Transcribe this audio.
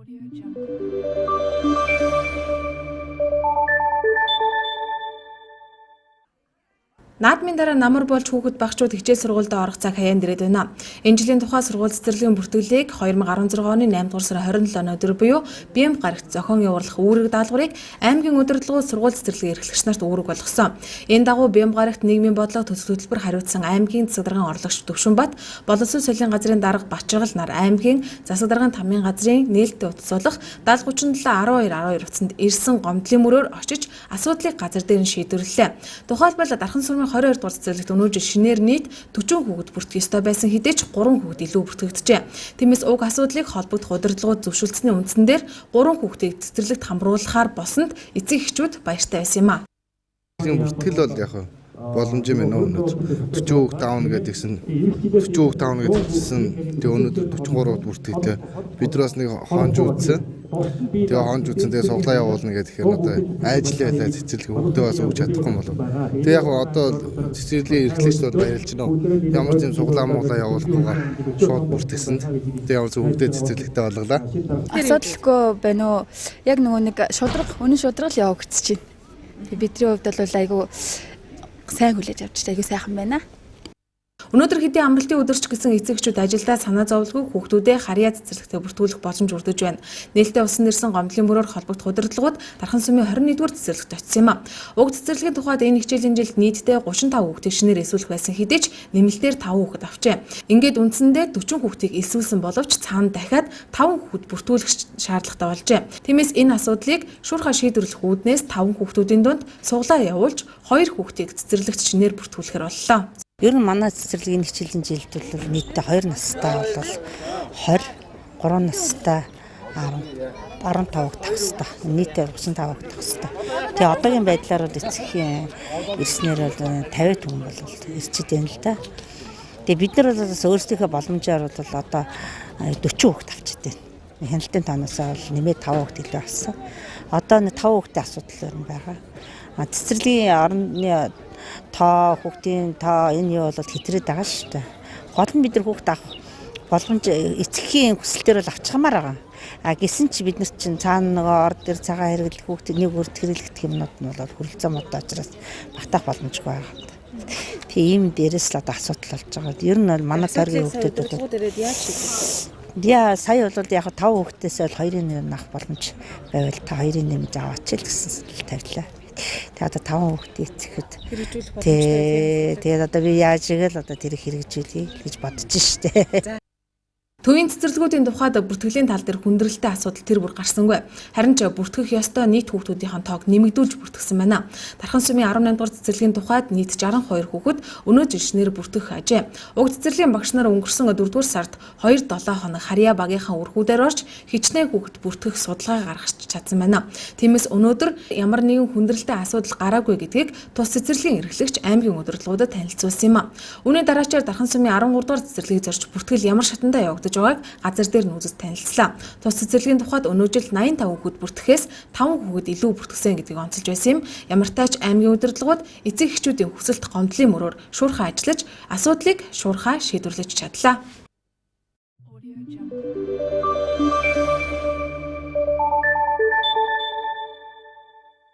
Audio Jungle. Наадмын дараа намар болж хүүхэд багчууд хичээл сургуульд орох цаг хаяанд ирээд байна. Энэ жилийн тухай сургууль цэцэрлэгийн бүртгэлийг 2016 оны 8 дугаар сарын 27-ны өдөр буюу БМ гарагт зохион явуулах үүрэг даалгаврыг аймгийн удирдлагууд сургууль цэцэрлэгийн эрхлэгч нарт үүрэг болгосон. Энэ дагуу БМ гарагт нийгмийн бодлого төсөл хөтөлбөр хариуцсан аймгийн засаг даргын орлогч Төвшинбат, боловсон соёлын газрын дарга Батчаргал нар аймгийн засаг даргын тамийн газрын нээлттэй утас болох 70 37 12 12 утсанд ирсэн гомдлын мөрөөр очиж асуудлыг газар дээр нь шийдвэрлэлээ. Тухайлбал Дархан сүрмийн 22 дугаар цэцэрлэгт өнөө жил шинээр нийт 40 хүүхэд бүртгэх ёстой байсан хэдий ч 3 хүүхэд илүү бүртгэгджээ. Тиймээс уг асуудлыг холбогдох удирдлагууд зөвшөлдсөний үндсэн дээр 3 хүүхдийг цэцэрлэгт хамруулахаар болсонд эцэг эхчүүд баяртай байсан юм а. Бүртгэл бол яг боломж юм байна өнөөдөр 40 хүүхэд аавна гэдгийгсэн 40 хүүхэд аавна гэдгийгсэн. Тэгээ өнөөдөр 43 хүүхэд бүртгэлтэй. Бид нар бас нэг хонж үзсэн. Тэгээ хонж үзсэн. Тэгээ суглаа явуулна гэхээр одоо айжлаа байлаа цэцэрлэг хүүхдээ бас өгч чадахгүй юм болов. Тэгээ яг одоо цэцэрлэгийн эрхлэгч бол баярлж байна. Ямар ч юм суглаа мууглаа явуулахгүйгээр шууд бүртгэсэнд. Тэгээ ямар ч хүүхдээ цэцэрлэгтэй болголаа. Асуудалгүй байна уу? Яг нөгөө нэг шудраг, үнэн шудраг л явагдчихэв. Бидний хувьд бол айгүй сайн хүлээж авч айгүй сайхан байна. Өнөөдөр хэдий амралтын өдөр ч гэсэн эцэг эхчүүд ажилдаа санаа зовлгүй хүүхдүүдээ харьяа цэцэрлэгтээ бүртгүүлэх боломж өрдөж байна. Нээлттэй усан нэрсэн гомдлын мөрөөр холбогдох удирдлагууд Дархан сүмийн 21-р цэцэрлэгт очсон юм а. Уг цэцэрлэгийн тухайд энэ хичээлийн жилд нийтдээ 35 хүүхдийг шинээр элсүүлэх байсан хэдий ч нэмэлтээр 5 хүүхэд авчээ. Ингээд үндсэндээ 40 хүүхдийг элсүүлсэн боловч цаана дахиад 5 хүүхэд бүртгүүлэх шаардлагатай болжээ. Тиймээс энэ асуудлыг шуурхай шийдвэрлэх үүднээс 5 хүүхдүүдийн дунд суглаа явуулж 2 хүүхдийг цэцэрлэгт шинээр бүртгүүлэхээр боллоо. Ер нь манай цэцэрлэгийн хичээлийн жилд бол нийтдээ 2 настай бол 20, 3 настай 10, 15 тавих хэвээр. Нийтдээ 35 тавих хэвээр. Тэгээ одоогийн байдлаар бол эцгийн ирснээр бол 50 хүн бол ирчээд байна л да. Тэгээ бид нар бол бас өөрсдийнхөө боломжоор бол одоо 40 хүүхэд авчиад байна. Хяналтын тооноосоо бол нэмээд 5 хүүхэд илүү авсан. Одоо нэг 5 хүүхдийн асуудал ер нь байгаа. Цэцэрлэгийн орны тоо хүүхдийн тоо энэ юу бол хэтрээд байгаа шүү дээ. Гол нь бид нар хүүхд авах боломж эцгийн хүсэлтээр бол авчхамаар байгаа. А гисэн чи бид нар чинь цаана нөгөө ор дээр цагаан хэрэглэх хүүхд нэг өрт хэрэглэх юмнууд нь бол хүрэлцэн модоо учраас багтаах боломжгүй байгаа. Тэгээ ийм дээрээс л одоо асуудал болж байгаа. Ер нь бол манай тойргийн хүүхдүүд бол яаж шийдэх вэ? Яа сая бол яг 5 хүүхдээс бол 2-ын нэр авах боломж байвал та 2-ын нэмж аваач л гэсэн санал тавилаа. Тэгээ одоо 5 хүүхдээ эцэхэд хэрэгжүүлэх боломжтой. Тэгээд одоо би яаж игээл одоо тэрийг хэрэгжүүлье гэж бодож штэ. Төвийн цэцэрлэгүүдийн тухайд бүртгэлийн тал дээр хүндрэлтэй асуудал тэр бүр гарсангүй. Харин ч бүртгэх ёстой нийт хүүхдүүдийн тоог нэмэгдүүлж бүртгэсэн байна. Дархан сүмийн 18 дугаар цэцэрлэгийн тухайд нийт 62 хүүхэд өнөө жил шинээр бүртгэх ажээ. Уг цэцэрлэгийн багш нар өнгөрсөн 4-р сард 2-7 хоног харьяа багийнхаа өрхүүдээр орж хичнээн хүүхэд бүртгэх судалгаа гаргаж чадсан байна. Тиймээс өнөөдөр ямар нэгэн хүндрэлтэй асуудал гараагүй гэдгийг тус цэцэрлэгийн эрхлэгч аймгийн удирдлагуудад танилцуулсан юм а. Үүний дараачаар Дархан сүмийн 13 дугаар цэцэрлэгийг зорж бүртгэл ямар шатандаа явагдаж байгааг газар дээр нь үзэж танилцлаа. Тус цэцэрлэгийн тухайд өнөө жил 85 хүүхэд бүртгэхээс 5 хүүхэд илүү бүртгэсэн гэдгийг онцолж байсан юм. Ямар ч тач аймгийн удирдлагууд эцэг эхчүүдийн хүсэлт гомдлын мөрөөр шуурхай ажиллаж асуудлыг шуурхай шийдвэрлэж чадлаа.